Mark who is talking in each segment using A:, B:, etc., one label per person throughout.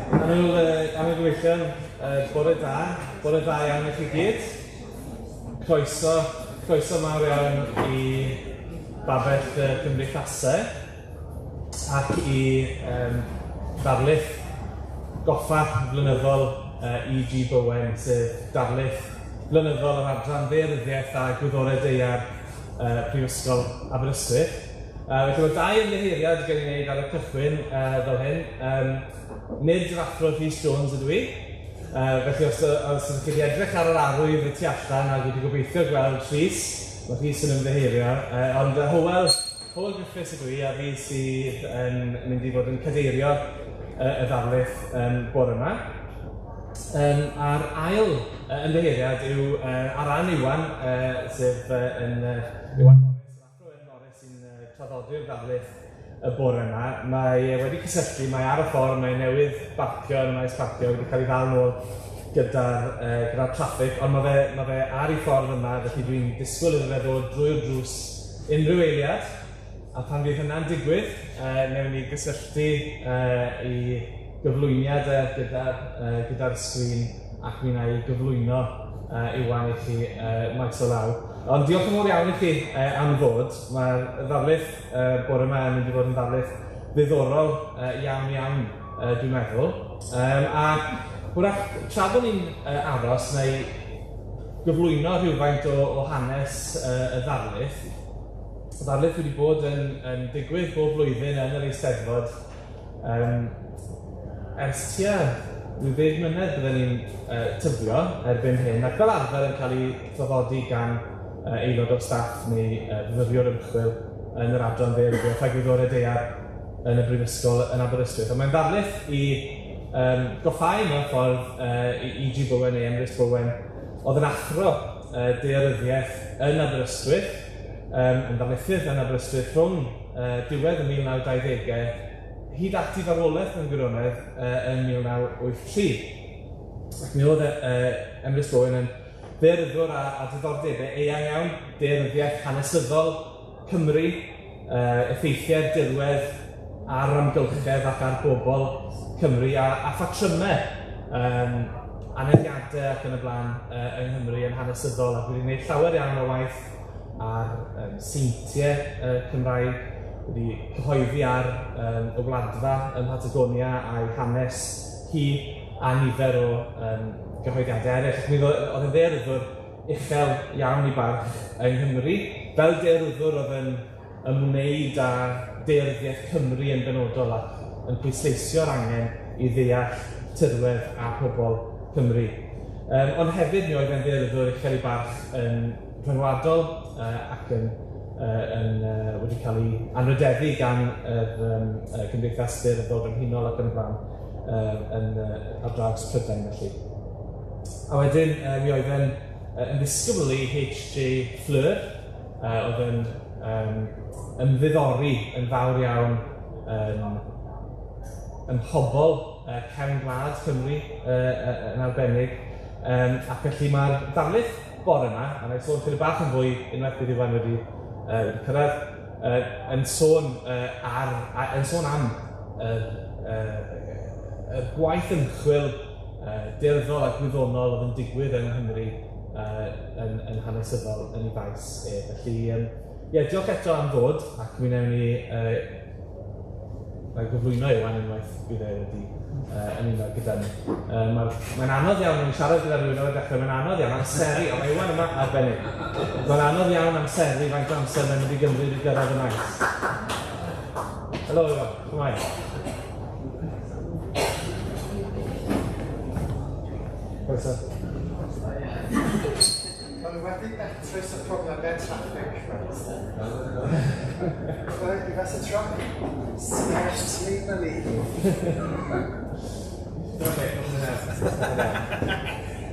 A: Annwyl, annwyl gyfeillion, bore da, bore da iawn i chi gyd. Croeso, croeso mawr iawn i Babell y Cymdeithasau ac i um, ddarlith goffa flynyddol E.G. Bowen, sef darlith flynyddol yr adran ddaearyddiaeth a gwyddorau daear Prifysgol Aberystwyth. Felly mae dau ymddiheuriad gen i wneud ar y cychwyn fel hyn. Nid yr Athro Rhys Jones ydw i. Felly os, os ydych chi wedi edrych ar yr arwydd y tu allan ac wedi gobeithio gweld Rhys, mae Rhys yn ymddiheurio. Ond Hywel, Hywel Griffiths ydw i a fi sydd yn mynd i fod yn cadeirio y ddarlith bore yma. A'r ail ymddiheuriad yw ar ran Iwan, sef yn Iwan Morris, yr Athro Iwan Morris sy'n traddodi'r ddarlith y bore yma. Mae e wedi cysylltu, mae ar y ffordd, mae e newydd barcio yn y maes parcio, wedi cael ei ddal nôl gyda'r gyda traffig, ond mae fe, mae fe ar ei ffordd yma, felly dwi'n disgwyl iddo fe ddod drwy'r drws unrhyw eiliad, a pan fydd hynna'n digwydd, newn ni gysylltu i gyflwyniad e gyda'r gyda'r sgrin ac mi wna i gyflwyno Iwan i chi maes o law. Ond diolch yn fawr iawn i chi am ddod. Mae'r ddarlith bore yma yn mynd i fod yn ddarlith ddiddorol iawn iawn, dwi'n meddwl. A hwrach, tra bod ni'n aros, wna i gyflwyno rhywfaint o hanes y ddarlith. Y ddarlith wedi bod yn, yn digwydd bob blwyddyn yn yr Eisteddfod ers tua rhyw ddeg mlynedd bydden ni'n tybio erbyn hyn, ac fel arfer yn cael ei draddodi gan aelod o staff neu fyfyriwr ymchwil yn yr adran ddaearyddiaeth a gwyddorau daear yn y Brifysgol yn Aberystwyth. A mae'n ddarlith i goffáu mewn ffordd i E.G. Bowen neu Emrys Bowen, oedd yn athro daearyddiaeth yn Aberystwyth, yn ddarlithydd yn Aberystwyth rhwng diwedd y 1920au hyd at ei farwolaeth mewn gwirionedd yn 1983. Ac mi oedd Emrys Bowen yn ddaearyddwr â diddordebau eang iawn, daearyddiaeth hanesyddol Cymru, effeithiau'r dirwedd ar amgylchedd ac ar bobl Cymru a phatrymau aneddiadau ac yn y blaen yng Nghymru yn hanesyddol, ac wedi gwneud llawer iawn o waith ar seintiau Cymraeg, wedi cyhoeddi ar y Wladfa ym Mhatagonia a'i hanes hi a nifer o gyhoeddiadau eraill. Ac mi oedd yn ddaearyddwr uchel iawn i barch yng Nghymru. Fel daearyddwr oedd yn ymwneud â daearyddiaeth Cymru yn benodol ac yn pwysleisio'r angen i ddeall tirwedd a phobl Cymru. Ond hefyd mi oedd e'n ddaearyddwr uchel i barch yn rhyngwladol ac yn yn wedi cael ei anrhydeddu gan yr Gymdeithas Daearyddol Frenhinol ac yn y blaen yn ar draws Prydain felly. A wedyn mi oedd e'n yn ddisgybl i H.J. Fleur, oedd yn ymddiddori yn fawr iawn ym mhobl cefn gwlad Cymru yn arbennig, ac felly mae'r ddarlith bore 'ma, a wna i sôn chydig bach yn fwy unwaith bydd Iwan wedi wedi cyrraedd, yn sôn ar, yn sôn am yr y gwaith ymchwil daearyddol a gwyddonol oedd yn digwydd yng Nghymru yn, yn hanesyddol yn ei faes e. Felly, ie, diolch eto am ddod, ac mi wnawn ni na i gyflwyno Iwan unwaith bydd e wedi ymuno gyda ni. Mae'r, mae'n anodd iawn, o'n i'n siarad gyda rhywun ar y dechrau, mae'n anodd iawn amseru, ond mae Iwan yma arbennig. Mae'n anodd iawn amseru faint o amser mae'n mynd i gymryd i gyrraedd y maes. Helo Iwan, shwmae? Croeso.
B: Maen nhw wedi datrys y problemau traffig. Right, if that's a truck, scarcely believe.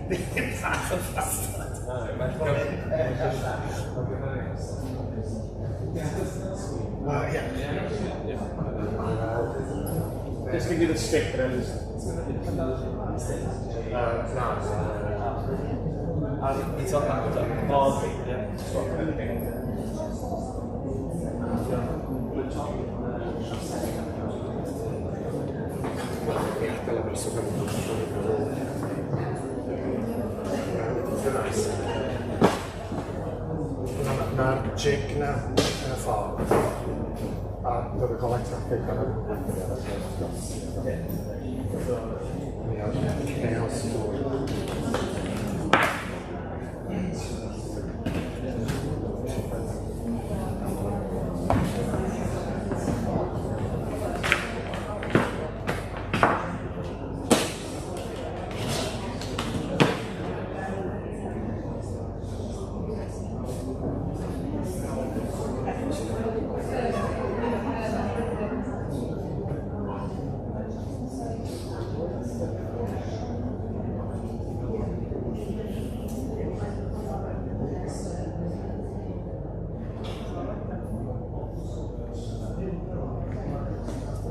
B: Ddim fath o bastard. Well, yeah.
C: Just give me the stick then. Na. It's up, it's up. Oh, okay, yeah. Swap everything. Mae'r jig na yn y ffordd a dod y golau traffig ar y Mi oedd chaos dŵr.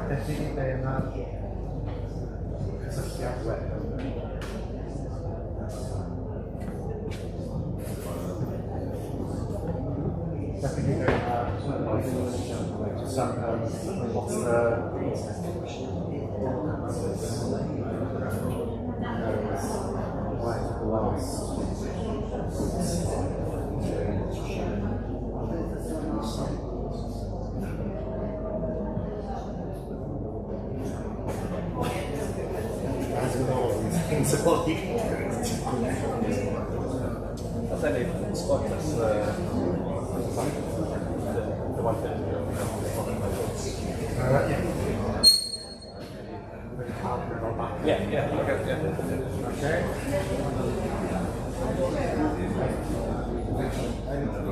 C: Felly, be mae'r cysylltiad web? Debyg i be mae'r what's the Things are like
A: Alla i neud spotless the one thing.
C: Yeah.
A: Yeah, okay, yeah.
C: Okay. I have to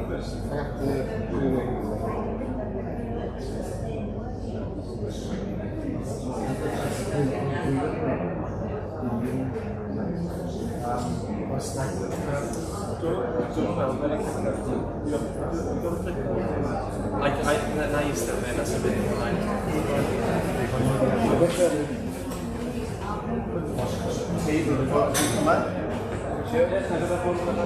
C: Oes na...
A: Na i eistedd fan hyn a symud ymlaen.
C: Yma?
A: Ie, na gyda bwrdd yna.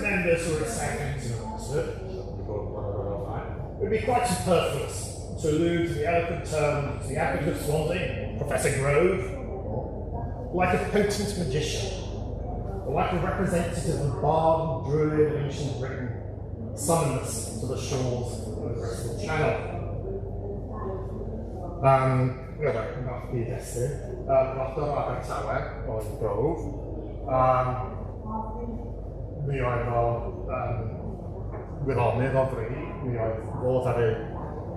D: Members who are at Southampton and Oxford, it would be quite superfluous to allude to the eloquent term to the advocate of Swansea, Professor Grove, like a potent magician, or like a representative of bard and druid of ancient Britain, summoned us to the shores of the Bristol Channel. Nath gyd-destun. Brodor o Abertawe oedd Grove. Mi oedd o gwyddonydd o fri, mi oedd fod ar ei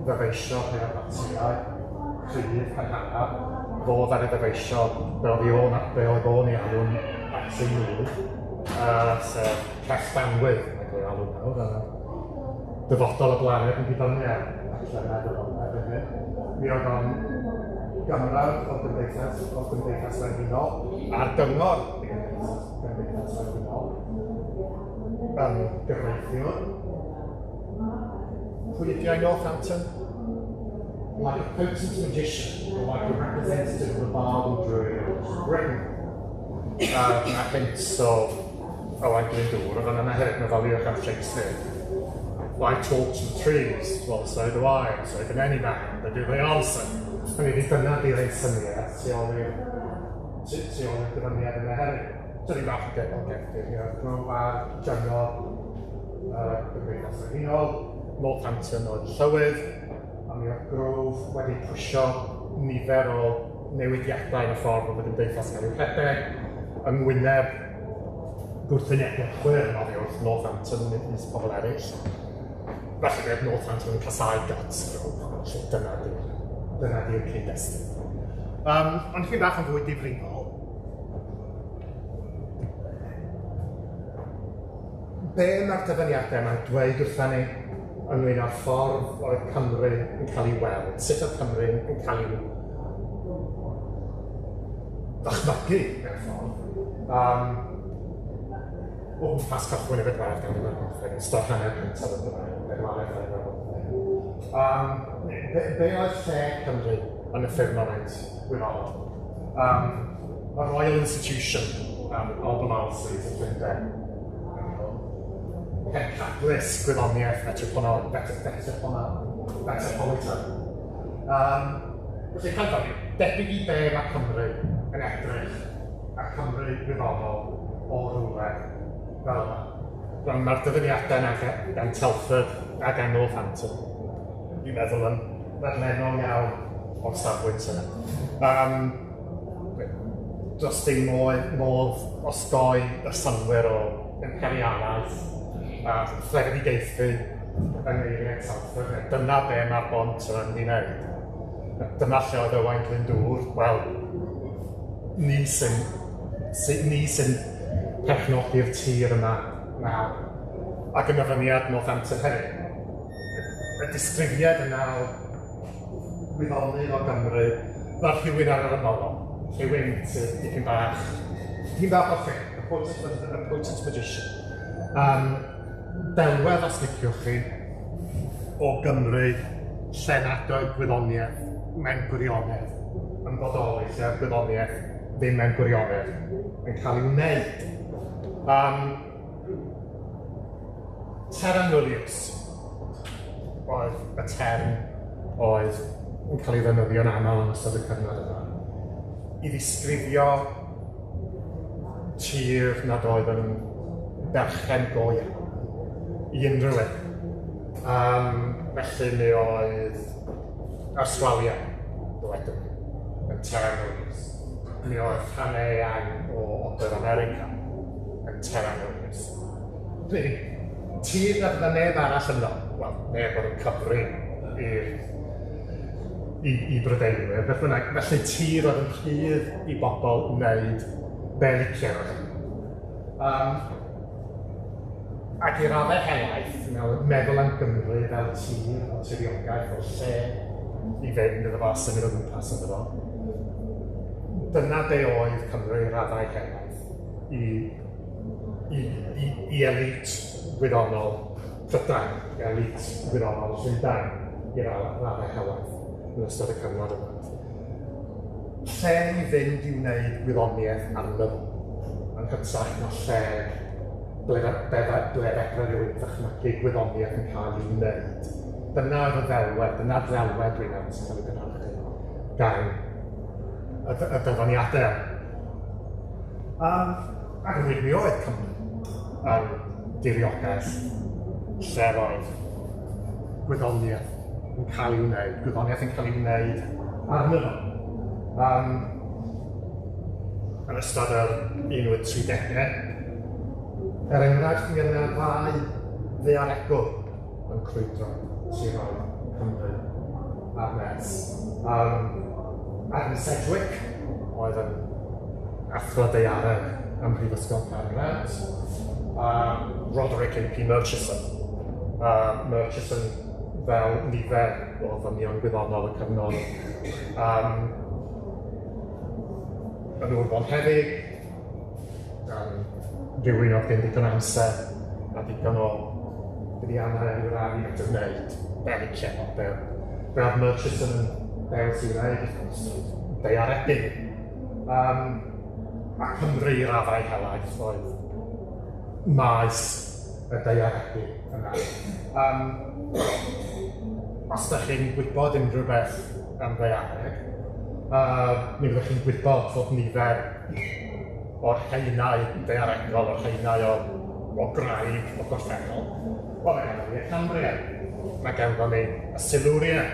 D: ddyfeisio rhai o'r batrïau cryf cynharaf, fod ar ei ddyfeisio be oedd o'n ei alw'n batri nwy, sef cell danwydd, mae'n cael ei alw nawr, dyfodol y blaned yn dibynnu ar allan meddwl erbyn hyn. Mi oedd o'n gymrawd o'r Gymdeithas Frenhinol, a'r gyngor y Gymdeithas Frenhinol, gyfreithiwr. Pwy ydi Northampton?
C: Like a potent magician, or like a representative of the bard or druid of Britain. Na hint o Owain Glyndŵr, oedd yna hefyd meddyliwch am Shakespeare. Well, I talk to the trees, well, so do I, so can any man, but do they answer? Hynny ydi, dyna di'r ein syniad tu ôl i'r dyfyniad yna hefyd. So ni'n bach yn gefndir, you know, Grove a'r gyngor Gymdeithas Frenhinol, Northampton oedd llywydd, a mi oedd Grove wedi pwysio nifer o newidiadau yn y ffordd oedd y gymdeithas yn cael ei rhedeg, yng ngwyneb gwrthwynebiad chwyrn oddi wrth Northampton neu pobl eraill. Felly fe oedd Northampton yn casáu guts Grove, felly dyna di'r cyd-destun. Ond chydig bach yn fwy difrifol. Be mae'r dyfyniadau yma'n dweud wrtha ni ynglyn â'r ffordd oedd Cymru yn cael ei weld, sut oedd Cymru yn cael ei ddychmygu mewn ffordd. O gwmpas cychwyn y bedwaredd ganrif ar bymtheg, yn ystod hanner cyntaf y bedwaredd ganrif ar bymtheg. Be oedd lle Cymru yn y ffyrnament gwyddonol? Y Royal Institution Albemarle Street yn Llundain. Pencadlys gwyddoniaeth metropolitan. Felly, cyntaf, debyg i be mae Cymru yn edrych a Cymru gwyddonol o rywle fel yma. Wel, mae'r dyfyniadau yna gan Telford a gan Northampton, dwi'n meddwl yn ddadlennol iawn o'r safbwynt yna. Does dim modd osgoi y synnwyr o imperialaeth a threfedigaethu yng ngeiriau Telford. Dyna be mae'r bont yma'n mynd i wneud. Dyna lle oedd Owain Glyndŵr. Wel, ni sy'n perchnogi'r tir yma nawr. Ac yn nyfyniad Northampton hefyd. Y disgrifiad yna o gwyddonydd o Gymru, fel rhywun ar yr ymylon, rhywun sydd dipyn bach o ffit, a potent magician. Delwedd, os liciwch chi, o Gymru lle nad oedd gwyddoniaeth mewn gwirionedd yn bodoli, lle oedd gwyddoniaeth ddim mewn gwirionedd yn cael ei wneud. Terra nullius oedd y term oedd yn cael ei ddefnyddio'n aml yn ystod y cyfnod yma i ddisgrifio tir nad oedd yn berchen go iawn i unrhyw un. Felly mi oedd Awstralia, dywedwn ni, yn terra nullius. Mi oedd rhannau eang o Ogledd America yn terra nullius. Tir nad yna neb arall yno, wel, neb oedd yn cyfri i Brydeinwyr, beth bynnag, felly tir oedd yn rhydd i bobl wneud be licien nhw. Ac i raddau helaeth, meddwl am Gymru fel tir o tiriogaeth, o lle i fynd iddo fo a symud o gwmpas iddo fo. Dyna be oedd Cymru i raddau helaeth i elit gwyddonol Prydain, elit gwyddonol Llundain i raddau helaeth yn ystod y cyfnod yma. Lle i fynd i wneud gwyddoniaeth arno fo, yn hytrach na lle ble fedra rhywun ddychmygu gwyddoniaeth yn cael ei wneud. Dyna oedd y ddelwedd, dyna'r ddelwedd dwi'n meddwl sy'n cael ei gynhyrchu gan y dyfyniadau. Ac yn wir mi oedd Cymru yn diriogaeth lle roedd gwyddoniaeth yn cael ei wneud, gwyddoniaeth yn cael ei wneud arno fo. Yn ystod yr 1830au, er enghraifft, mi oedd yna ddau ddaearegwr yn crwydro tiroedd Cymru a'r Nes. Adam Sedgwick oedd yn athro daeareg ym Mhrifysgol Caergrawnt, a Roderick A.P. Murchison. Murchison, fel nifer o ddynion gwyddonol y cyfnod, yn ŵr bonheddig, rhywun oedd gen digon amser a digon o buddiannau i'w rannu at y wneud be licien o, be oedd Murchison yn dewis i'w wneud, wrth gwrs, daearegu. A Cymru i raddau helaeth oedd maes y daearegu yna. Os ydych chi'n gwybod unrhyw beth am ddaeareg, mi fyddwch chi'n gwybod fod nifer o'r haenau daearegol, o'r haenau o graig o gorffennol. Wel, mae ganddo ni y Cambrian, mae ganddo ni y Silurian.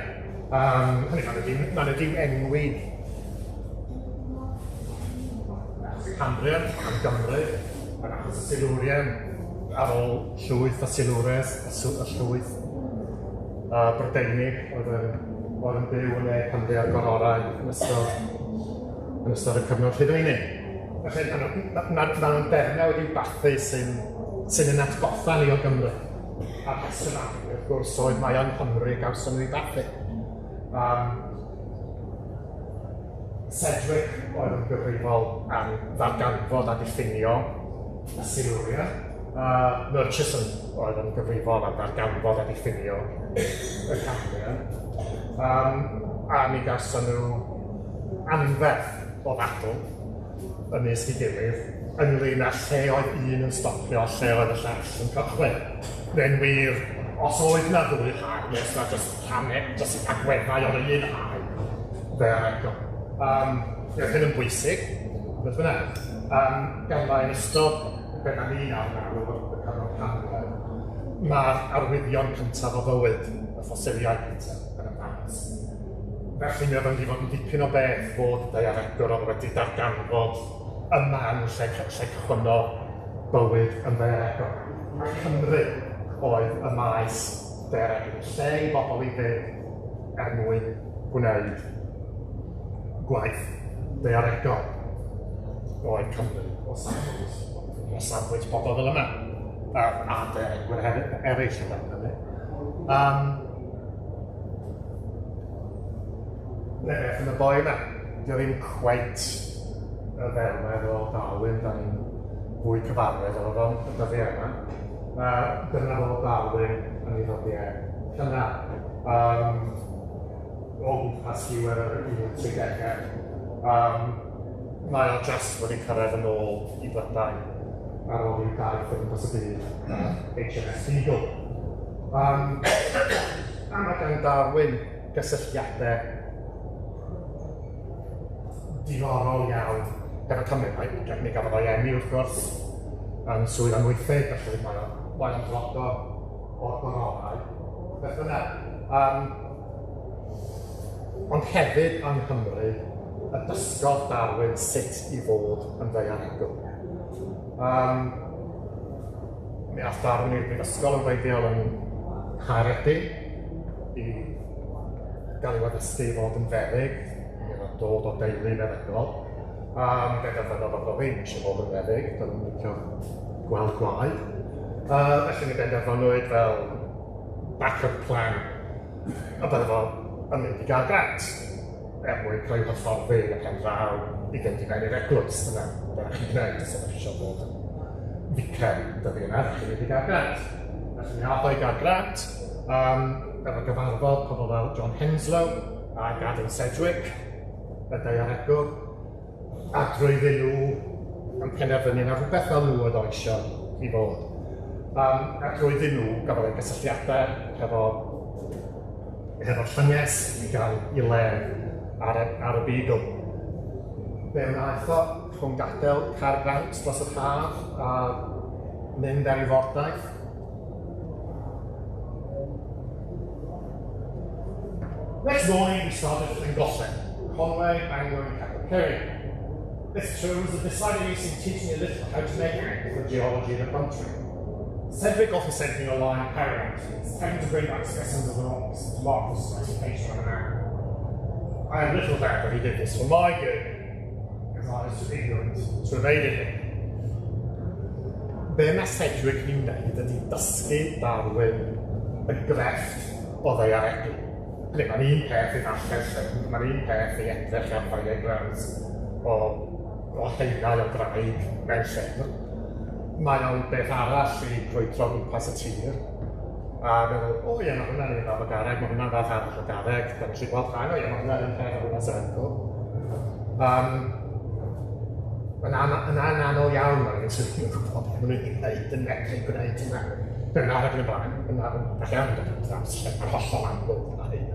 C: Hynny, maen nhw wedi enwi Cambrian am Gymru, ac achos y Silurian ar ôl llwyth o Silures, y llwyth Brydeinig oedd yn byw yn ne Cymru a'r gororau yn ystod y cyfnod Rhufeinig. Felly, mae nhw'n dermau wedi'w bathu sy'n yn atgoffa ni o Gymru. A'r rheswm am hynny, wrth gwrs, oedd mai yng Nghymru gawson nhw eu bathu. Sedgwick oedd yn gyfrifol am ddarganfod a diffinio y Siluria. Murchison oedd yn gyfrifol am ddarganfod a diffinio y Cambrian. A mi gawson nhw anferth o ddadl ymysg ei gilydd ynglyn â lle oedd un yn stopio a lle oedd y llall yn cychwyn. Neu'n wir, os oedd 'na ddwy haen, neu os na jyst rhannau, jyst agweddau o'r un haen ddaearegol. Oedd hyn yn bwysig, beth bynnag. Gan mai yn ystod be da ni'n alw y cyfnod Cambrian, mae'r arwyddion cyntaf o fywyd, y ffosiliau cyntaf, yn ymddangos. Felly mi oedd o'n mynd i fod yn dipyn o beth fod daearegwr oedd wedi darganfod y man lle lle cychwynnodd bywyd yn ddaearegol. A Cymru oedd y maes daearegol, lle i bobl i fynd er mwyn gwneud gwaith daearegol oedd Cymru o safbwynt pobl fel yma, a daearegwyr hefyd eraill yn hynny. Ne, beth am y boi yma? Dio ddim cweit y ddelwedd o Darwin, da ni'n fwy cyfarwydd efo fo y dyddiau yma. Dyna fo Darwin yn ei ddyddiau cynnar. O gwmpas diwedd yr 1830au. Mae o just wedi cyrraedd yn ôl i Brydain ar ôl i'w daith o gwmpas y byd HMS Beagle. A mae gan Darwin gysylltiadau diddorol iawn efo Cymru. Mi gafodd o'i eni, wrth gwrs, yn Swydd Amwythig, felly mae o'n frodor o'r gororau, beth bynnag. Ond hefyd yng Nghymru, y dysgodd Darwin sut i fod yn ddaearegwr. Mi ath Darwin i'r brifysgol yn wreiddiol yn Nghaeredin i gael ei addysgu i fod yn feddyg. Mi oedd o'n dod o deulu meddygol. A mi benderfynodd bod o ddim eisiau bod yn feddyg, doedd ddim licio gweld gwaed. Felly mi benderfynwyd fel backup plan y bydde fo yn mynd i gael grant er mwyn cael ei hyfforddi yn y pen draw i fynd i mewn i'r eglwys. Dyna beth chi'n gwneud os ydych chi eisiau bod yn ficer dyddi yna, chi'n mynd i gael grant. Felly mi ath o i gael grant, efo gyfarfod pobl fel John Henslow a Adam Sedgwick, y daearegwr, a drwyddyn nhw yn penderfynu na rhywbeth fel nhw oedd o eisiau i fod. A drwyddyn nhw gafodd ei gysylltiadau hefo'r llynges i gael ei le ar y Beagle. Fe wnaeth o rhwng gadael Caergrawnt dros yr haf a mynd ar ei fordaith. Next morning we started for Llangollen, Conway, Bangor and Capel Curig. This tour was a decided use in teaching a little how to make out the geology of the country. Sedgwick often sent me a line parent, having to bring back specimens of the rocks to mark the stratification on a map. I have little doubt that he did this for my good, as I was too ignorant to have aided him. Be mae Sedgwick yn ei wneud ydy dysgu Darwin y grefft o ddaearegu. Hynny, mae'n un peth i ddarllen llyfr, mae'n un peth i edrych ar diagrams o haenau o graig mewn llyfr. Mae o'n beth arall i grwydro gwmpas y tir a meddwl, o ie, mae hwnna'n un fath o garreg, mae hwnna'n fath arall o garreg, da ni'n gallu gweld rhan, o ie, mae hwnna'n un peth o hwnna'n sefyll. Yn anaml iawn, mae'n rhywun sydd ddim yn gwybod beth maen nhw'n ei wneud yn medru gwneud hynna. Yn araf yn y blaen, yn araf yn bell iawn, dod ar draws lle mae'r hollol amlwg yna hyn.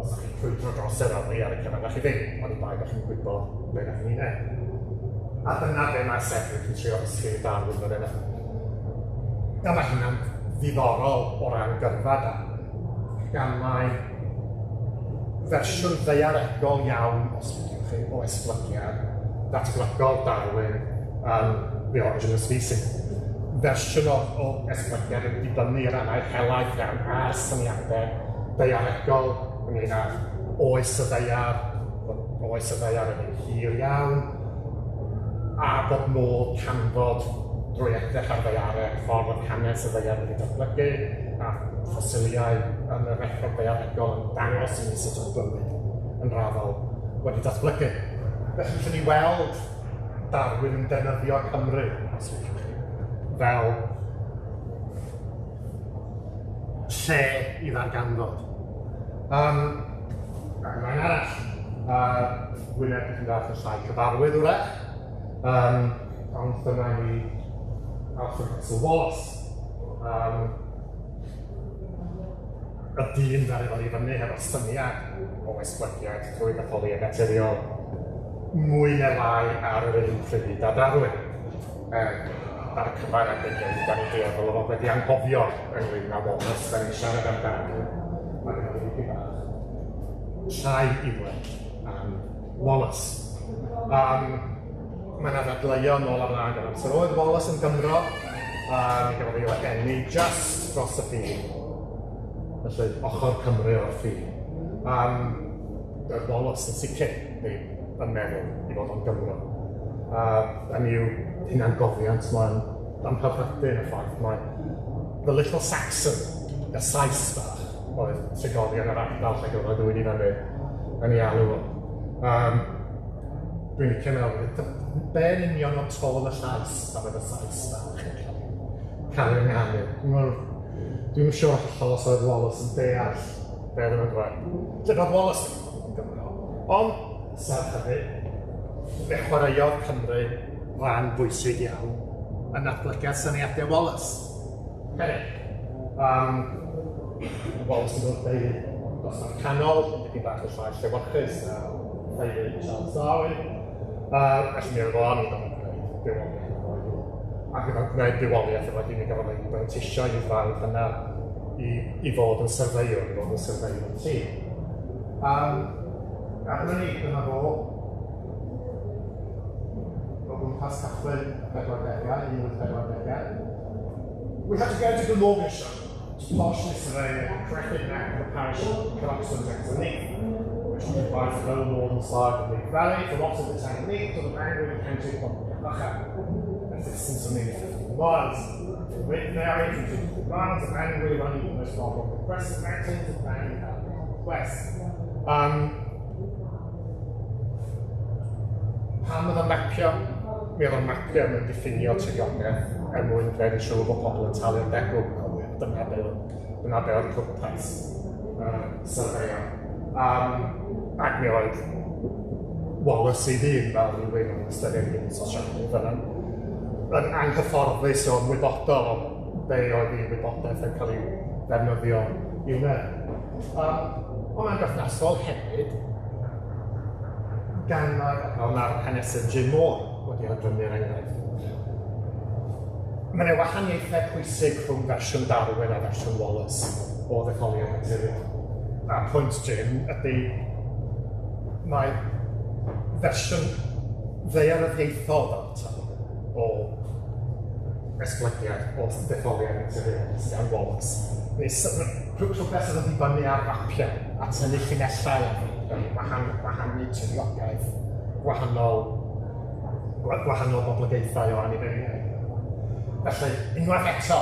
C: Os ydych chi'n crwydro dros yr Eryri ar y cyfan, chi ddim, ond i bai bod chi'n gwybod beth ydych chi'n ei wneud. A dyna be mae Sedgwick yn trio ddysgu i Darwin fan yna. A mae hynna'n ddiddorol o ran gyrfa Darwin, gan mai fersiwn ddaearegol iawn, os liciwch chi, o esblygiad datblygol Darwin yn The Origin of Species. Fersiwn o esblygiad yn dibynnu i rannau helaeth iawn ar syniadau daearegol ynglyn â oes y ddaear, bod oes y ddaear yn un hir iawn, a bod modd canfod
D: Drwy edrych ar ddaeareg, ffordd oedd hanes y ddaear wedi datblygu, a ffosiliau yn y record ddaearegol yn dangos i ni sut oedd bywyd yn raddol wedi datblygu. Felly, allwn ni weld Darwin yn defnyddio Cymru, os liciwch chi, fel lle i ddarganfod. Ac mae'n arall, wyneb dipyn bach yn llai cyfarwydd wrach, ond dyma ni Alfred Russel Wallace. Y dyn ddaru ddod i fyny hefo syniad o esblygiad drwy ddetholiad naturiol mwy neu lai ar yr un pryd â Darwin. Ar y cyfan adegau, da ni'n dueddol o fod wedi anghofio ynglyn â Wallace, da ni'n siarad am Darwin, mae gen i dipyn bach llai i ddweud am Wallace. Mae yna ddadleuon nôl a mlaen gan amser oedd Wallace yn Gymro, mi gafodd ei eni just dros y ffin, felly ochr Cymru o'r ffin. Doedd Wallace yn sicr ddim yn meddwl i fod o'n Gymro. Yn i'w hunangofiant mae'n amhyfrydu yn y ffaith mae The Little Saxon, y Sais bach, oedd trigolion yr ardal lle gafodd ei ddwyn i fyny yn ei alw fo. Dwi'n licio meddwl, be yn union o tôn y llais pan oedd y Sais bach yn cael ei ynganu? Dwi'm yn siŵr hollol os oedd Wallace yn deall be oedden nhw'n dweud. Lle doedd Wallace ddim yn Gymro, ond serch hynny, fe chwaraeodd Cymru ran bwysig iawn yn natblygiad syniadau Wallace. Hefyd, Wallace yn dod deulu dosbarth canol, yn dipyn bach yn llai llewyrchus na theulu Charles Darwin. Felly mi oedd o am iddo gwneud bywoliaeth efo ei hun. Ac oedd o'n gwneud bywoliaeth efo hun, mi gafodd ei brentisio i'w frawd hynaf i fod yn syrfeiwr, i fod yn syrfeiwr tîm. A dyna ni, dyna fo. O gwmpas cychwyn y 40au, 1840au. We had to go to Glamorganshire to partially survey a corrected map of the parish of Cardoxton and Neath, which occupies the lower northern side of the Neath Valley from opposite the town of Neath to the boundary of the county of Clonfach, a distance of nearly 15 miles. The width varied from 2 to 3 miles, the boundary running almost far from the crest of the mountains and boundary west. Pam oedd o'n mapio? Mi oedd o'n mapio mewn diffinio tiriogaeth er mwyn gwneud yn siŵr bod pobl yn talu'r degwm cywir. Dyna be oedd pwrpas syrfeio. Ac mi oedd Wallace ei hun fel rhywun yn ystyried yn sosialydd yn anghyfforddus o ymwybodol o be oedd ei wybodaeth yn cael ei ddefnyddio i'w wneud. Ond mae'n berthnasol hefyd gan mai, fel mae'r hanesydd Jim Moore wedi awgrymu'r enghraifft. Mae yna wahaniaethau pwysig rhwng fersiwn Darwin a fersiwn Wallace o ddetholiad naturiol. A pwynt Jim ydy mae fersiwn ddaearyddiaethol fel petai o esblygiad o ddetholiad naturiol sydd gan Wallace. Neu rhywbeth sydd yn dibynnu ar fapiau a tynnu llinellau ar wahanu tiriogaeth gwahanol boblogaethau o anifeiliaid. Felly, unwaith eto,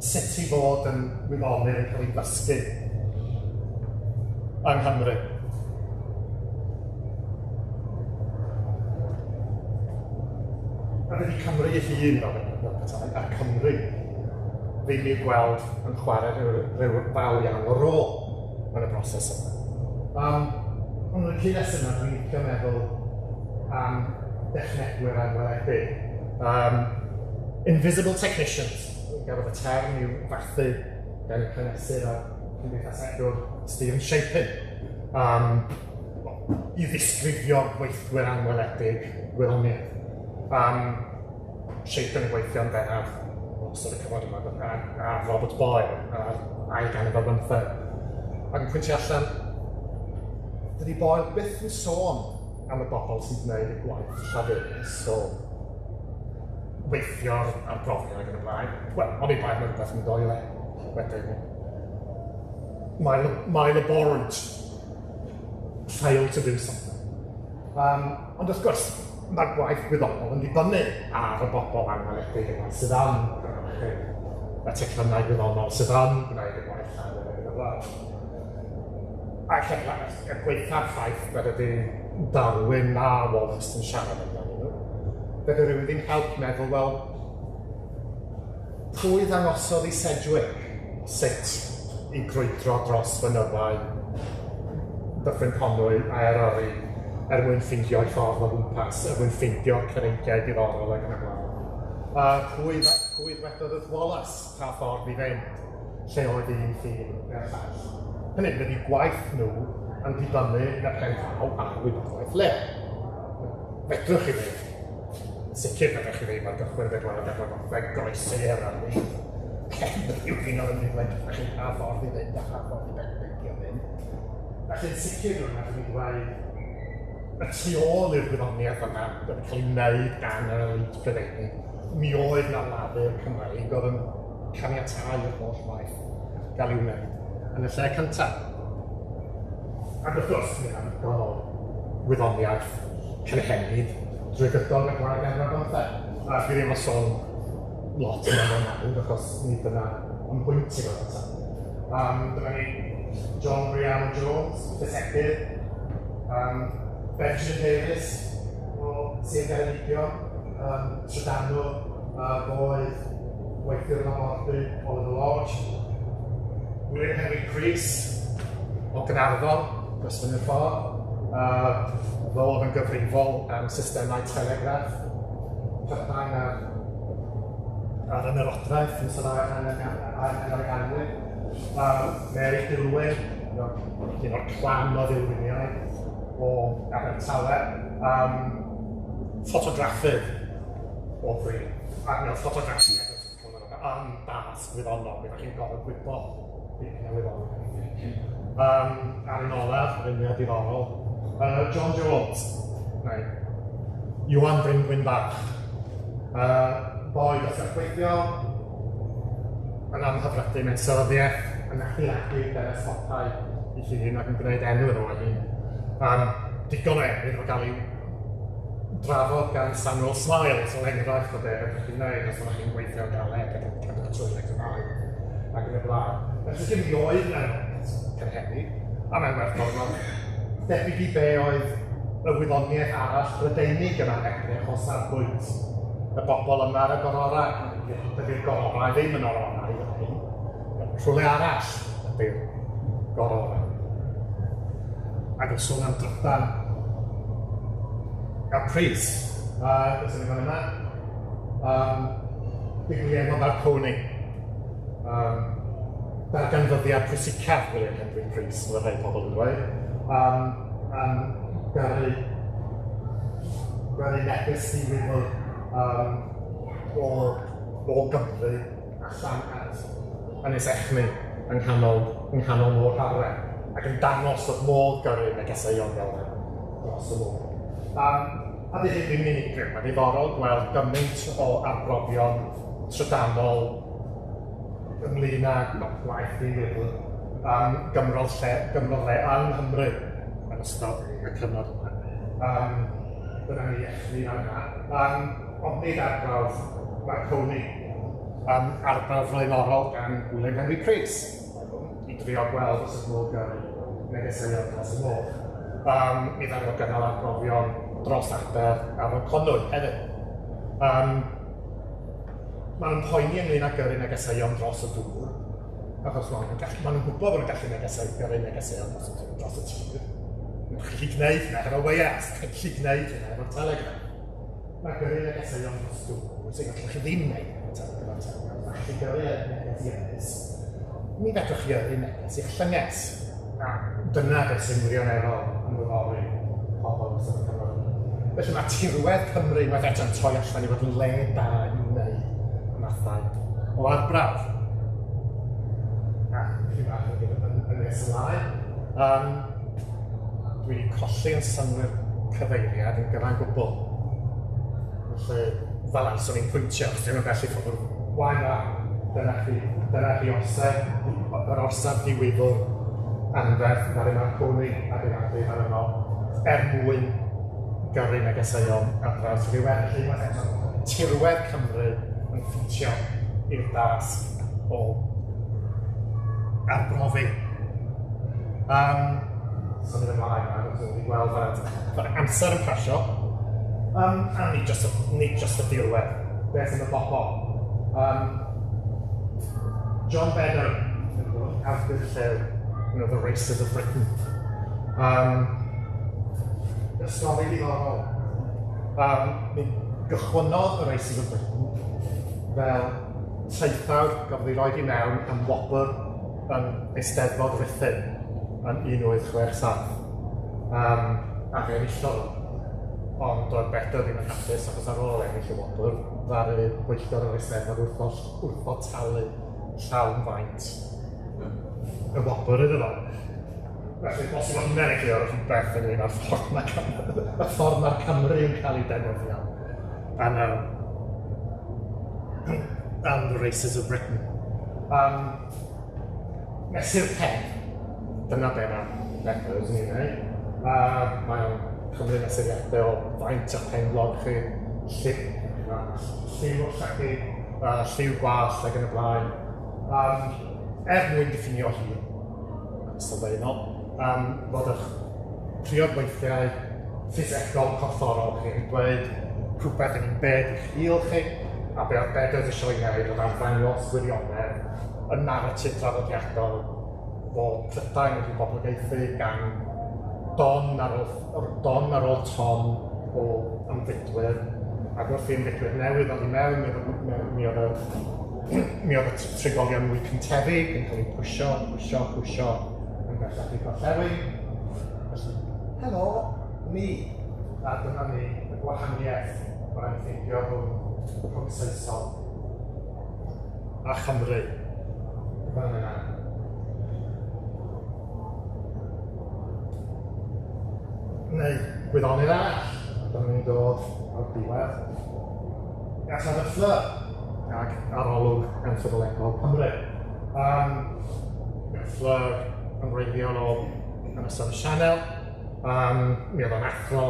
D: sut i fod yn wyddonydd yn cael ei ddysgu yng Nghymru. A dydy Cymru ei hun fel petai, a'r Cymru ddim i'w gweld yn chwarae rhyw fawr iawn o rôl yn y broses yma. Ond yn y cyd-destun yma, dwi'n licio meddwl am dechnegwyr anweledig. Invisible technicians, gafodd y term i'w fathu gan y hanesydd a'r cymdeithasegwr Stephen Shapin, i ddisgrifio gweithwyr anweledig gwyddoniaeth. Shapin yn gweithio'n bennaf yn ystod y cyfnod yma a Robert Boyle a'r ail ganrif ar bymtheg. Ac yn pwyntio allan, dydy Boyle byth yn sôn am y bobl sy'n gwneud y gwaith llafurus o weithio'r arbrofion ac yn y blaen. Wel, ond i bai mae rhywbeth yn mynd o'i le wedyn. My laborant failed to do something. Ond wrth gwrs, Mae'r gwaith gwyddonol yn dibynnu ar y bobl anweledig yma sydd yn cynhyrchu y teclynnau gwyddonol, sydd yn gwneud y gwaith llawer ac yn y blaen. Ac er gwaetha'r ffaith nad ydy Darwin na Wallace yn siarad amdanyn nhw, dydy rhywun ddim help meddwl, wel, pwy ddangosodd i Sedgwick sut i grwydro dros fynyddau Dyffryn Conwy a Eryri er mwyn ffeindio'i ffordd o gwmpas, er mwyn ffeindio'r cyreigiau diddorol ac yn y blaen. A pwy ddwedodd wrth Wallace pa ffordd i fynd, lle oedd un ffin neu'r llall? Hynny yw, dydy gwaith nhw yn dibynnu yn y pen draw ar wybodaeth leol. Fedrwch chi ddim, yn sicr fedrwch chi ddim ar gychwyn y bedwaredd ganrif ar bymtheg groesi Eryri heb rhywun oedd yn mynd i ddweud wrthych chi pa ffordd i fynd a pha ffordd i beidio mynd. Felly yn sicr rwy'n meddwl i ddweud y tu ôl i'r gwyddoniaeth yma oedd yn cael ei wneud gan yr elite Brydeinig, mi oedd 'na lafur Cymreig oedd yn caniatáu i'r holl waith gael ei wneud yn y lle cyntaf. Ac wrth gwrs, mi oedd digon o wyddoniaeth cynhenid drwy gydol y bedwaredd ganrif ar bymtheg. A dwi ddim am sôn lot amdano nawr, achos nid dyna yn bwynt i fod eto. Dyma ni John Rhiannon Jones, ffisegydd, Benjamin Davies o Sir Geredigion, trydanwr, fo oedd weithiwr labordy Oliver Lodge, William Henry Preece o Gaernarfon, dros fyny'r ffordd, fo oedd yn gyfrifol am systemau telegraff Prydain a'r ymerodraeth yn ystod ail hanner y ganrif. Mary Dillwyn, un o'r clan o Ddilwyniaid o Abertawe, ffotograffydd o fri. Ac mi oedd ffotograffiaeth yn dasg wyddonol, mi ddech chi'n gorfod gwybod dipyn o wyddoniaeth. A'r un olaf, yr un mwyaf diddorol, John Jones, neu Iwan Bryngwyn Bach. Boi dosbarth gweithiol, yn amhyfrydu mewn seryddiaeth, yn adeiladu telesgopau ei hun ac yn gwneud enw iddo ei hun. Digon o enw iddo fo gael ei drafod gan Samuel Smiles fel enghraifft o be fedrwch chi wneud os ydych chi'n gweithio'n galed ac yn cadw trwy y Gymraeg ac yn y blaen. Felly dim rioed mewn cynhenid, a mae'n werth gorfod debyg i be oedd y wyddoniaeth arall Brydeinig yma'n edrych o safbwynt y bobl yma ar y gororau. Dydy'r gororau ddim yn ororau fan hyn. Rhywle arall ydy'r gororau. Ac wrth sôn am drydan a pris, beth sy'n fan yma? Guglielmo Marconi. Darganfyddiad pwysicaf William Henry Preece, mae rhai pobl yn dweud. Am gyrru neges ddiwifr o Gymru allan at Ynys Echni yng nghanol Môr Hafren, ac yn dangos fod modd gyrru negeseuon fel hyn dros y môr. A dydy hyn ddim yn unigryw, mae'n ddiddorol gweld gymaint o arbrofion trydanol ynglyn â gwaith ddiwifr gymrodd lle yng Nghymru yn ystod y cyfnod yma. Dyna ni Echni fan yna. Ond nid arbrawf Marconi, arbrawf flaenorol gan William Henry Preece i drio gweld os oedd modd gyrru negeseuon dros y môr. Mi ddaru fo gynnal arbrofion dros aber Afon Conwy hefyd. Maen nhw'n poeni ynglyn â gyrru negeseuon dros y dŵr, achos maen nhw'n gwybod bod nhw'n gallu gyrru negeseuon dros y tir. Chi'n gallu gwneud hynna hefo weiars, chi'n gallu gwneud hynna efo'r telegraph. Mae gyrru negeseuon dros dŵr yn bwysig, allwch chi ddim wneud hynna efo'r telegraph. Allwch chi gyrru neges i ynys, mi fedrwch chi yrru neges i'ch llynges. A dyna beth sy'n wirioneddol yn ddiddori pobl yn ystod y cyfnod yma. Felly mae tirwedd Cymru unwaith eto'n troi allan i fod yn le da i wneud y mathau o arbrawf. A chydig bach yn nes ymlaen. Dwi wedi colli yn synnwyr cyfeiriad yn gyfan gwbl. Felly, fel arfer, swn i'n pwyntio, achos dwi'm yn bell i ffwrdd. Why not? Dyna chi, dyna chi orsaf, yr orsaf ddiwifr anferth ddaru Marconi adeiladu fan yno, er mwyn gyrru negeseuon ar draws yr Iwerydd. Unwaith eto, tirwedd Cymru yn ffitio i'r dasg o arbrofi. Symud ymlaen, a dwi'n wedi gweld fod amser yn pasio. A nid just y dirwedd, beth am y bobl. John Beddoe, awdur llyfr, you know, The Races of Britain. Y stori ddiddorol. Mi gychwynnodd y Races of Britain fel traethawd gafodd ei roed i mewn am wobr yn Eisteddfod Rhuthun yn 1867. Ac enillodd. Ond doedd Beddoe ddim yn hapus achos ar ôl ennill y wobr, ddaru bwyllgor yr Eisteddfod wrthod talu llawn faint y wobr iddo fo. Felly, bosib bod hynny'n egluro rhywbeth ynglyn â'r ffordd mae y ffordd mae'r Cymru yn cael ei defnyddio yn and the Races of Britain. Mesur pen, dyna be mae Beddoe yn ei wneud. Mae o'n cymryd mesuriadau o faint o'ch penglog chi, lliw o'ch llacu, lliw gwallt ac yn y blaen. Er mwyn diffinio hi, sylfaenol, fod eich priodweithiau ffisegol corfforol chi yn dweud rhywbeth yn be ydych hil chi, a be oedd Beddoe eisiau ei wneud oedd arddangos gwirionedd y naratif draddodiadol fod Prydain wedi boblogaethu gan don ar ôl ton o ymfudwyr, ac wrth i ymfudwyr newydd ddod i mewn, mi oedd y trigolion mwy cyntefig yn cael eu pwysio yn bellach i'r gorllewin. Felly, helo, ni! A dyna ni, y gwahaniaeth o ran ffeindio rhwng Saeson a Chymru. Fan yna. Neu gwyddonydd arall, a dyma ni'n dod o'r diwedd. Aled Fflur ac arolwg anthropolegol Cymru. Fflur yn wreiddiol o Ynysoedd y Sianel. Mi oedd o'n athro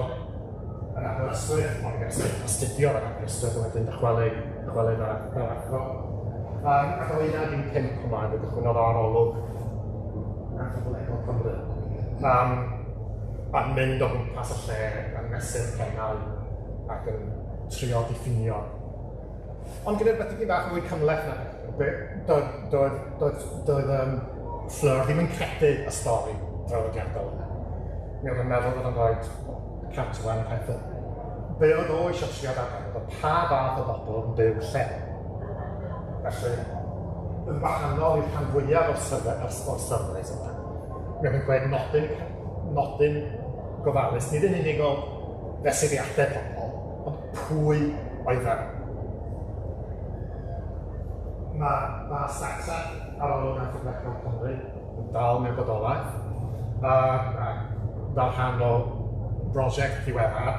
D: yn Aberystwyth, ond mi astudio yn Aberystwyth a wedyn dychwelyd fel athro. Ac o 1915 ymlaen, fe gychwynnodd arolwg anthropolegol Cymru. A mynd o gwmpas y lle yn mesur pennau ac yn trio diffinio. Ond gyda rhywbeth dipyn bach mwy cymhleth na doedd Fflur ddim yn credu y stori draddodiadol yna. Mi oedd yn meddwl bod o'n rhoi catwan pethau. Be oedd o eisiau trio darganfod oedd pa fath o bobl yn byw lle. Felly, yn wahanol i'r rhan fwyaf o'r surveys yma, mi oedd yn gwneud nodyn gofalus, nid yn unig o fesuriadau pobl, ond pwy oedd yna. Mae Saxa arolwg anthropolegol Cymru yn dal mewn bodolaeth, a fel rhan o brosiect diweddar,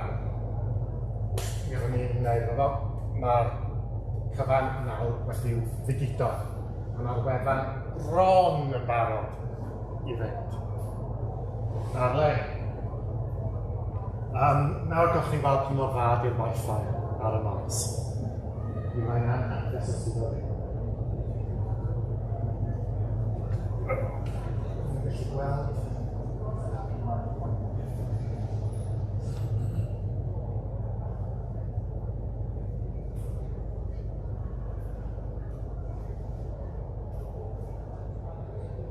D: mi oeddwn ni'n wneud efo, mae'r cyfan nawr wedi'w ddigido, a mae'r wefan bron yn barod i fynd. Ar-le. Nawr gewch chi weld pa mor dda di'r Wi-Fi ar y maes. Mi mae'n anhapus os ydw i. Dwi'n gallu gweld.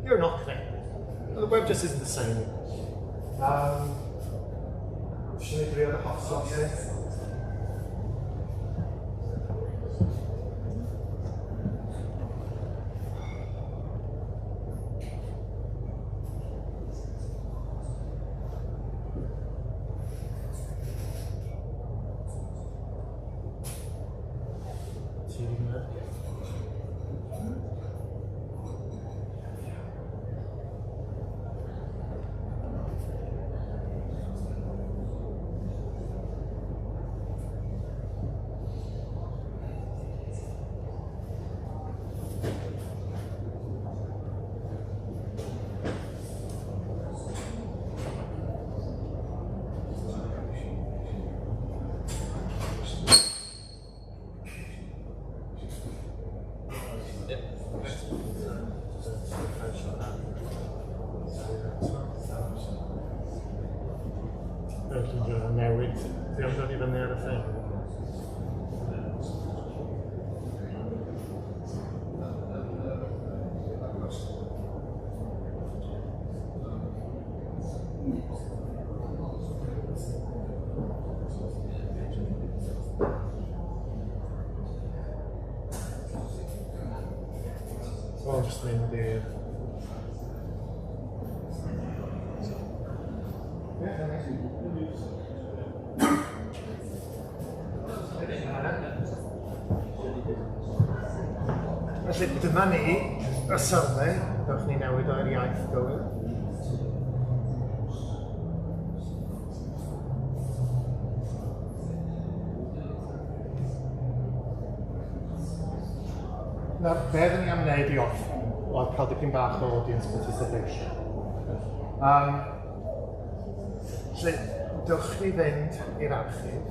D: You're not connected. The web just isn't the same. Should we drio the hot sauce here? Ti am dod i fyny ar y thing? So I'll just mynd i'r... Felly dyma ni, y survey, dewch ni newid o'r iaith gywir. Nawr, be oedden ni am wneud i orffen oedd cael dipyn bach o audience participation. Felly, dewch ni fynd i'r archif.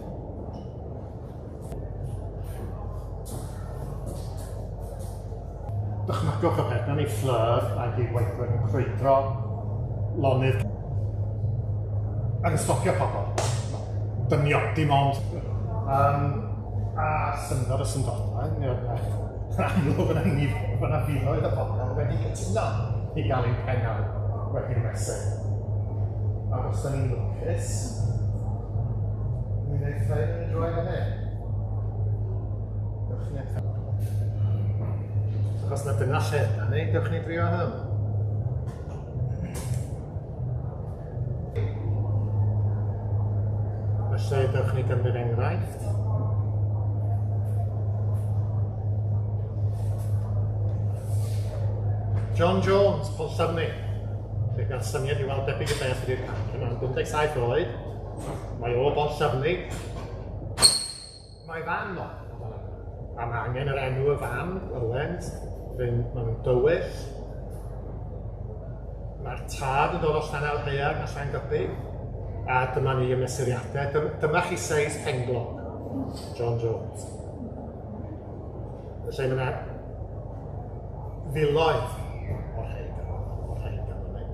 D: Dychmygwch y peth, nawn ni Fflur a'i gydweithwyr yn crwydro lonydd ac yn stopio pobl. Dynion, dim ond. A syndod y syndodau, mi oedd 'na amlwg yna nifer, bod 'na filoedd o bobl wedi cytuno i gael eu pennau wedi'w mesur. Ac os da ni'n lwcus, mi wneith rhai yn droi fyny. Dewch ni eto. Achos na dyna lle yna ni, dewch ni drio hwn. Felly, dewch ni gymryd enghraifft. John Jones, Pontllyfni. Felly, gael syniad i weld debyg y beth ydy'r camera. Mae'n 57 oed. Mae o Bontllyfni. Mae fam o. A mae angen yr enw y fam, Owens. Maen nhw'n dywyll. Mae'r tad yn dod o Llanaelhaearn a Llangybi. A dyma ni y mesuriadau. Dyma chi seis penglog, John Jones. Felly mae yna filoedd o'r rhain o'r rhain ganddo ni.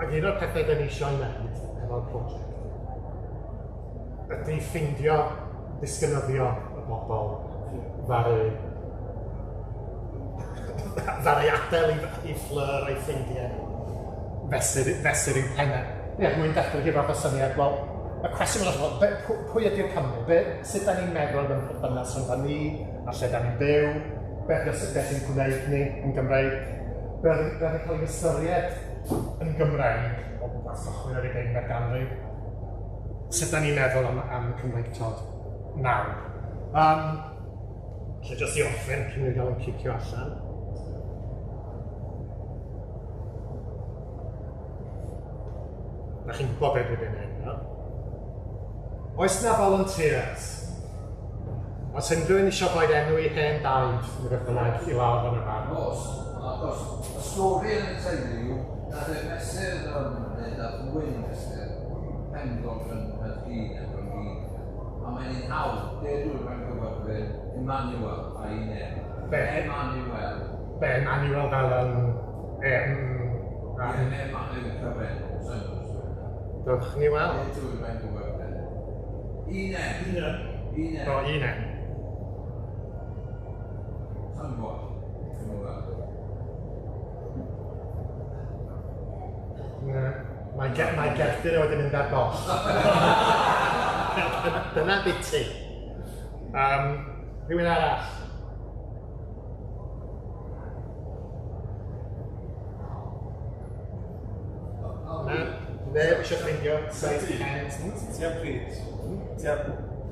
D: Ac un o'r pethau da ni eisiau ei wneud efo'r prosiect ydy ffeindio disgynyddion y bobl ddaru adael i Fflur a'i ffrindiau fesur i'w pennau. Ie, er mwyn datblygu fath o syniad, wel, y cwestiwn yn well, pwy ydy'r Cymry? Sut da ni'n meddwl am y perthynas rhwng ni a lle da ni'n byw? Beth sy'n gwneud ni yn Gymreig? Beth yn cael ei ystyried yn Gymreig o gwmpas cychwyn yr 20fed ganrif? Sut da ni'n meddwl am Cymreictod nawr? Felly, jyst i orffen cyn i gael yn cicio allan. Na chi'n gwybod beth dwi'n gwneud nawr. Oes na volunteers? Os unrhyw un eisiau rhoi enw i hen daid neu beth bynnag i lawr fan yma.
E: Oes, achos y stori yn y teulu yw nath e fesur neu nath Wyn fesur penglog yn Nghaerdydd neu Bryngîn. A mae'n un hawdd, dedw rhan gyfarwydd Emmanuel a un E.
D: Be?
E: Emmanuel.
D: Be, Emmanuel fel yn... M...
E: Ie, Emmanuel cyfen,
D: Dewch ni weld.
E: Dedw rhan gyfarwydd. Un E.
D: Un E.
E: Un E.
D: O, un E.
E: Sa'n gwybod.
D: Na, mae Gerdyn wedi mynd ar goll. Dyna biti. Rhywun arall? Na, neb eisiau ffeindio size pen.
A: Ti am pryd? Ti am...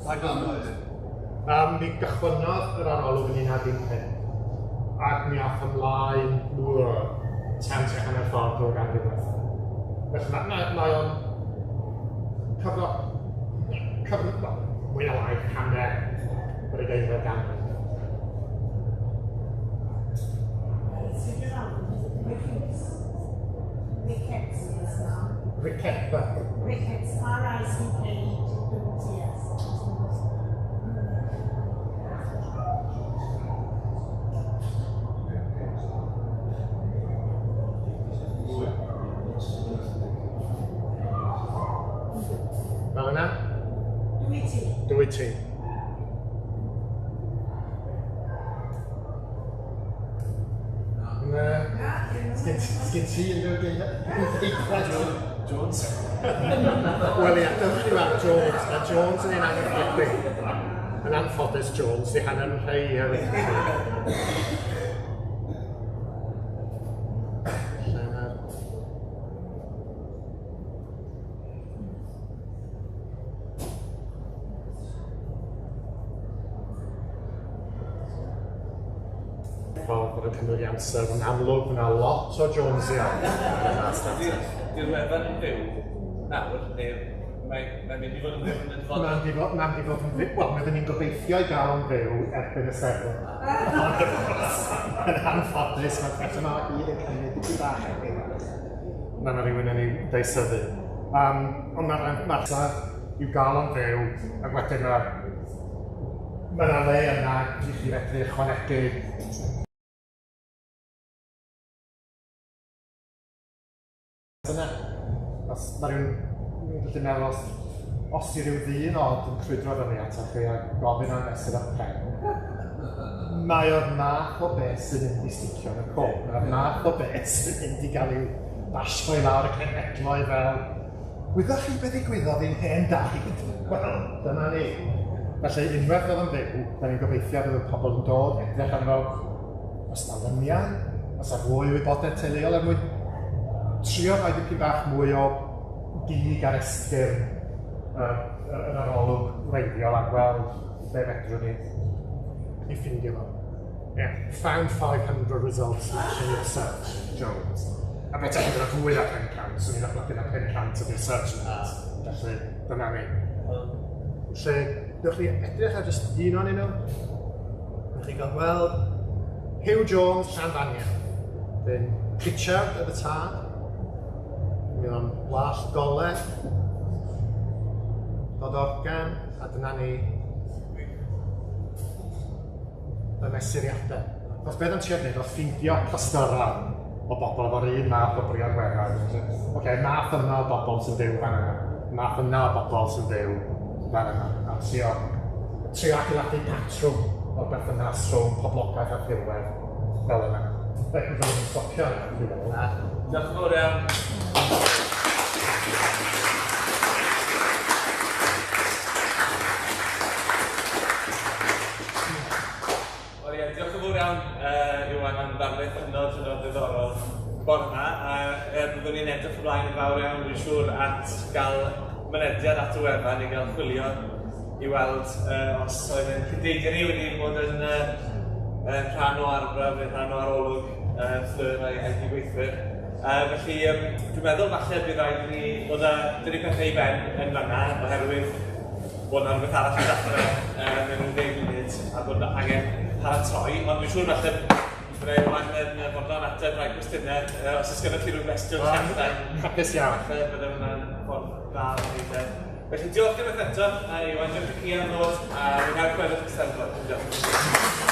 A: Pa gyfnod?
D: Mi gychwynnodd yr arolwg yn 1915. Ac mi ath ymlaen tan tua hanner ffordd drwy'r ganrif diwethaf. Felly mae o'n cyfnod, mwy na lai hanner yr ugeinfed ganrif.
F: Ricketts.
D: Ricketts.
F: Ricketts, R-I-C-K-E-T-T-S.
D: Fel yna? ti? Na. Sgyn ti unrhyw geiriau?
A: Jones.
D: Wel ia, dewch chi weld Jones. Mae Jones yn un anghyffredin. Yn anffodus Jones, di hanner yn rhai hefyd. Lle mae'r... Ffordd bod yn cymryd amser, yn amlwg mae yna lot o Jonesiaid.
A: Di'r wefan yn fyw nawr, neu mae'n mynd i fod yn fyw yn y dyfodol?
D: Mae'n mynd i fod yn fyw, wel, mi oedden ni'n gobeithio i gael yn fyw erbyn y Steddfod. Yn anffodus, mae'r pethau yma i gyd yn cymryd dipyn bach erbyn. Mae yna rhywun yn ei deisyfu. Ond mae'r amser i'w gael yn fyw, ac wedyn mae yna le yna i chi fedru ychwanegu. Yna, os mae rhywun yn gallu meddwl os i ryw ddyn od yn crwydro fyny atoch chi a gofyn am fesur o'ch pen, mae o'r math o beth sy'n mynd i sticio yn y cof. Mae'r math o beth sy'n mynd i gael i'w basio i lawr y cenhedloedd fel, wyddoch chi beth ddigwyddodd i'n hen daid? Wel, dyna ni. Felly, unwaith fydd yn fyw, da ni'n gobeithio bydd y pobl yn dod, edrych arno fo, os na lyniau, os na fwy o wybodaeth teuluol er mwyn trio rhoi dipyn bach mwy o gig ar esgyrn yr arolwg wreiddiol a gweld be fedrwn ni i ffindio fo. Yeah, found 500 results matching your search, Jones. A beth ydych chi'n fwy na 500, so ni'n ddatblygu na 500 ydy'r search results. Felly, dyna ni. Felly, newch chi edrych ar jyst un o'n nhw. Newch chi gael gweld Hugh Jones, Llanddaniel. Dyn Pritchard oedd y tad. Mi oedd o'n wallt gole. Dod organ, a dyna ni y mesuriadau. Achos beth o'n trio gwneud oedd ffeindio clystyrau o bobl efo'r un math o briodweddau. Oce, math yma o bobl sy'n byw fan yna, math yna o bobl sy'n byw fan yna. A trio adeiladu patrwm o'r berthynas rhwng poblogaeth a thirwedd fel yna. Felly, fyddwn ni'n stopio yna, dwi'n meddwl.
A: Diolch yn fawr iawn. Wel ie, diolch yn fawr iawn, Iwan, am ddarlith hynod, hynod ddiddorol bore yma. A byddwn ni'n edrych ymlaen yn fawr iawn, dwi'n siŵr, at gael mynediad at y wefan i gael chwilio i weld os oedd ein cydeidiau ni wedi bod yn rhan o arbrawf neu rhan o arolwg Fflur a'i gydweithwyr. Felly, dwi'n meddwl falle bydd rhaid i ni ddod â dynnu pethau i ben yn fan'na, oherwydd bod yna rhywbeth arall yn dechrau mewn rhyw 10 munud a bod angen paratoi, ond dwi'n siŵr falle byddai Iwan yn fodlon ateb rhai cwestiynau, os oes gennych chi rhyw gwestiwn llachau.
D: Hapus iawn.
A: Falle bydde hwnna'n ffordd dda o wneud e. Felly diolch unwaith eto, Iwan, diolch i chi am ddod, a mwynhau'r gweddill y Steddfod. Diolch.